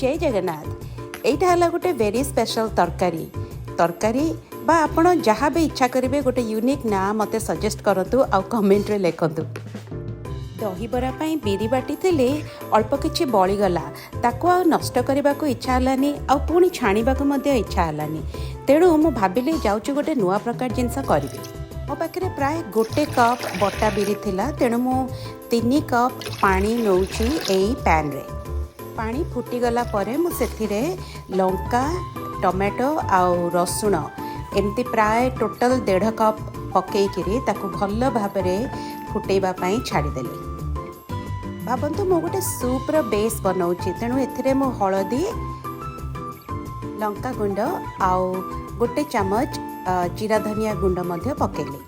ଜୟ ଜଗନ୍ନାଥ। ଏଇଟା ହେଲା ଗୋଟେ ଭେରି ସ୍ପେଶାଲ ତରକାରୀ। ତରକାରୀ ବା ଆପଣ ଯାହା ବି ଇଚ୍ଛା କରିବେ, ଗୋଟେ ୟୁନିକ୍ ନାଁ ମୋତେ ସଜେଷ୍ଟ କରନ୍ତୁ ଆଉ କମେଣ୍ଟରେ ଲେଖନ୍ତୁ। ଦହିବରା ପାଇଁ ବିରି ବାଟିଥିଲି, ଅଳ୍ପ କିଛି ବଳିଗଲା। ତାକୁ ଆଉ ନଷ୍ଟ କରିବାକୁ ଇଚ୍ଛା ହେଲାନି ଆଉ ପୁଣି ଛାଣିବାକୁ ମଧ୍ୟ ଇଚ୍ଛା ହେଲାନି। ତେଣୁ ମୁଁ ଭାବିଲି, ଯାଉଛି ଗୋଟେ ନୂଆ ପ୍ରକାର ଜିନିଷ କରିବି। ମୋ ପାଖରେ ପ୍ରାୟ 1 କପ୍ ବଟା ବିରି ଥିଲା, ତେଣୁ ମୁଁ 3 କପ୍ ପାଣି ନେଉଛି ଏଇ ପ୍ୟାନ୍ରେ। ପାଣି ଫୁଟିଗଲା ପରେ ମୁଁ ସେଥିରେ ଲଙ୍କା, ଟମାଟୋ ଆଉ ରସୁଣ ଏମିତି ପ୍ରାୟ ଟୋଟାଲ୍ 1.5 କପ୍ ପକେଇକିରି ତାକୁ ଭଲ ଭାବରେ ଫୁଟେଇବା ପାଇଁ ଛାଡ଼ିଦେଲି। ଭାବନ୍ତୁ, ମୁଁ ଗୋଟେ ସୁପ୍ର ବେସ୍ ବନାଉଛି, ତେଣୁ ଏଥିରେ ମୁଁ ହଳଦୀ, ଲଙ୍କା ଗୁଣ୍ଡ ଆଉ 1 ଚାମଚ ଜିରା ଧନିଆ ଗୁଣ୍ଡ ମଧ୍ୟ ପକେଇଲି।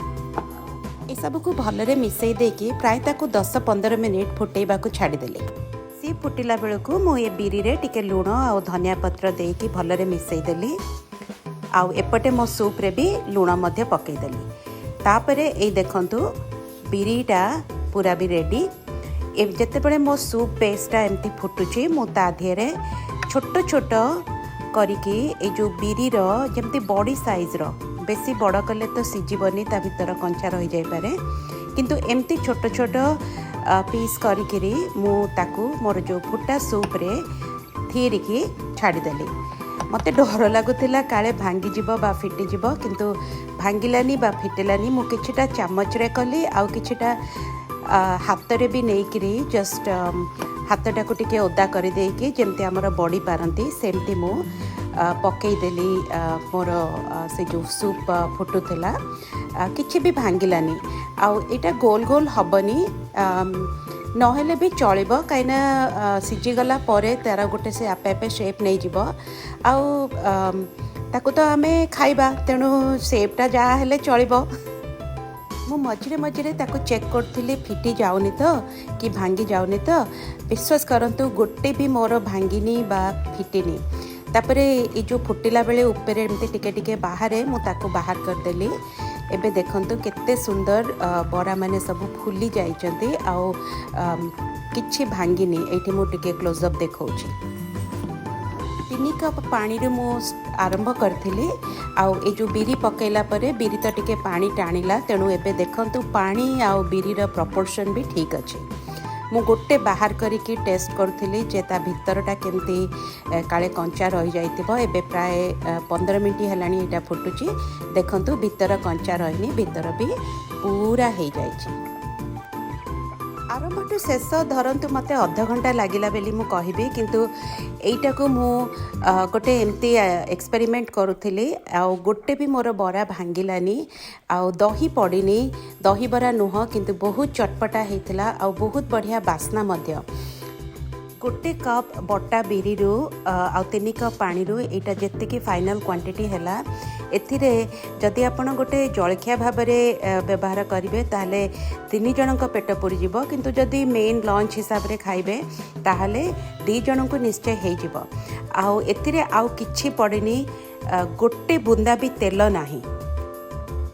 ଏସବୁକୁ ଭଲରେ ମିଶାଇ ଦେଇକି ପ୍ରାୟ ତାକୁ 10-15 ମିନିଟ୍ ଫୁଟେଇବାକୁ ଛାଡ଼ିଦେଲି। ସିଏ ଫୁଟିଲା ବେଳକୁ ମୁଁ ଏ ବିରିରେ ଟିକେ ଲୁଣ ଆଉ ଧନିଆ ପତ୍ର ଦେଇକି ଭଲରେ ମିଶାଇ ଦେଲି ଆଉ ଏପଟେ ମୋ ସୁପ୍ରେ ବି ଲୁଣ ମଧ୍ୟ ପକାଇଦେଲି। ତାପରେ ଏଇ ଦେଖନ୍ତୁ, ବିରିଟା ପୁରା ବି ରେଡ଼ି। ଯେତେବେଳେ ମୋ ସୁପ୍ ବେସ୍ଟା ଏମିତି ଫୁଟୁଛି, ମୁଁ ତା ଦେହରେ ଛୋଟ ଛୋଟ କରିକି ଏଇ ଯେଉଁ ବିରିର ଯେମିତି ବଡ଼ି ସାଇଜ୍ର, ବେଶୀ ବଡ଼ କଲେ ତ ସିଝିବନି, ତା ଭିତର କଞ୍ଚା ରହିଯାଇପାରେ, କିନ୍ତୁ ଏମିତି ଛୋଟ ଛୋଟ ପିସ୍ କରିକିରି ମୁଁ ତାକୁ ମୋର ଯେଉଁ ଫୁଟା ସୁପ୍ରେ ଥିରିକି ଛାଡ଼ିଦେଲି। ମୋତେ ଡର ଲାଗୁଥିଲା କାଳେ ଭାଙ୍ଗିଯିବ ବା ଫିଟିଯିବ, କିନ୍ତୁ ଭାଙ୍ଗିଲାନି ବା ଫିଟିଲାନି। ମୁଁ କିଛିଟା ଚାମଚରେ କଲି ଆଉ କିଛିଟା ହାତରେ ବି ନେଇକିରି ଜଷ୍ଟ ହାତଟାକୁ ଟିକେ ଓଦା କରିଦେଇକି, ଯେମିତି ଆମର ବଡ଼ି ପାରନ୍ତି, ସେମିତି ମୁଁ ପକେଇଦେଲି ମୋର ସେ ଯେଉଁ ସୁପ୍ ଫୁଟୁଥିଲା। କିଛି ବି ଭାଙ୍ଗିଲାନି। ଆଉ ଏଇଟା ଗୋଲ ଗୋଲ ହେବନି, ନହେଲେ ବି ଚଳିବ, କାହିଁକିନା ସିଝିଗଲା ପରେ ତା'ର ଗୋଟେ ସେ ଆପେ ଆପେ ସେପ୍ ନେଇଯିବ। ଆଉ ତାକୁ ତ ଆମେ ଖାଇବା, ତେଣୁ ସେପ୍ଟା ଯାହା ହେଲେ ଚଳିବ। ମୁଁ ମଝିରେ ମଝିରେ ତାକୁ ଚେକ୍ କରୁଥିଲି, ଫିଟି ଯାଉନି ତ କି ଭାଙ୍ଗି ଯାଉନି ତ। ବିଶ୍ୱାସ କରନ୍ତୁ, ଗୋଟେ ବି ମୋର ଭାଙ୍ଗିନି ବା ଫିଟିନି। ତାପରେ ଏଇ ଯେଉଁ ଫୁଟିଲା ବେଳେ ଉପରେ ଏମିତି ଟିକେ ଟିକେ ବାହାରେ, ମୁଁ ତାକୁ ବାହାର କରିଦେଲି। ଏବେ ଦେଖନ୍ତୁ, କେତେ ସୁନ୍ଦର ବରା ମାନେ ସବୁ ଫୁଲି ଯାଇଛନ୍ତି ଆଉ କିଛି ଭାଙ୍ଗିନି। ଏଇଠି ମୁଁ ଟିକେ କ୍ଲୋଜଅପ୍ ଦେଖାଉଛି। 3 କପ୍ ପାଣିରୁ ମୁଁ ଆରମ୍ଭ କରିଥିଲି ଆଉ ଏ ଯେଉଁ ବିରି ପକାଇଲା ପରେ ବିରି ତ ଟିକେ ପାଣି ଟାଣିଲା। ତେଣୁ ଏବେ ଦେଖନ୍ତୁ, ପାଣି ଆଉ ବିରିର ପ୍ରପୋର୍ସନ୍ ବି ଠିକ୍ ଅଛି। ମୁଁ ଗୋଟେ ବାହାର କରିକି ଟେଷ୍ଟ କରୁଥିଲି ଯେ ତା ଭିତରଟା କେମିତି, କାଳେ କଞ୍ଚା ରହିଯାଇଥିବ। ଏବେ ପ୍ରାୟ 15 ମିନିଟ୍ ହେଲାଣି ଏଇଟା ଫୁଟୁଛି। ଦେଖନ୍ତୁ, ଭିତର କଞ୍ଚା ରହିନି, ଭିତର ବି ପୁରା ହେଇଯାଇଛି। ଆରମ୍ଭଠୁ ଶେଷ ଧରନ୍ତୁ ମୋତେ ଅଧଘଣ୍ଟା ଲାଗିଲା ବୋଲି ମୁଁ କହିବି। କିନ୍ତୁ ଏଇଟାକୁ ମୁଁ ଗୋଟେ ଏମିତି ଏକ୍ସପେରିମେଣ୍ଟ କରୁଥିଲି ଆଉ ଗୋଟେ ବି ମୋର ବରା ଭାଙ୍ଗିଲାନି ଆଉ ଦହି ପଡ଼ିନି। ଦହିବରା ନୁହଁ, କିନ୍ତୁ ବହୁତ ଚଟପଟା ହେଇଥିଲା ଆଉ ବହୁତ ବଢ଼ିଆ ବାସ୍ନା ମଧ୍ୟ। 1 କପ୍ ବଟା ବିରିରୁ ଆଉ 3 କପ୍ ପାଣିରୁ ଏଇଟା ଯେତିକି ଫାଇନାଲ୍ କ୍ୱାଣ୍ଟିଟି ହେଲା, ଏଥିରେ ଯଦି ଆପଣ ଗୋଟେ ଜଳଖିଆ ଭାବରେ ବ୍ୟବହାର କରିବେ, ତାହେଲେ 3 ଜଣଙ୍କ ପେଟ ପୁରିଯିବ। କିନ୍ତୁ ଯଦି ମେନ୍ ଲଞ୍ଚ ହିସାବରେ ଖାଇବେ, ତାହେଲେ 2 ଜଣଙ୍କୁ ନିଶ୍ଚୟ ହେଇଯିବ। ଆଉ ଏଥିରେ ଆଉ କିଛି ପଡ଼ିନି, ଗୋଟେ ବୁନ୍ଦା ବି ତେଲ ନାହିଁ।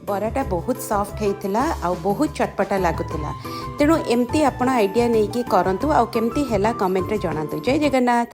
ବରାଟା ବହୁତ ସଫ୍ଟ ହେଇଥିଲା ଆଉ ବହୁତ ଚଟପଟା ଲାଗୁଥିଲା। ତେଣୁ ଏମିତି ଆପଣ ଆଇଡ଼ିଆ ନେଇକି କରନ୍ତୁ ଆଉ କେମିତି ହେଲା କମେଣ୍ଟରେ ଜଣାନ୍ତୁ। ଜୟ ଜଗନ୍ନାଥ।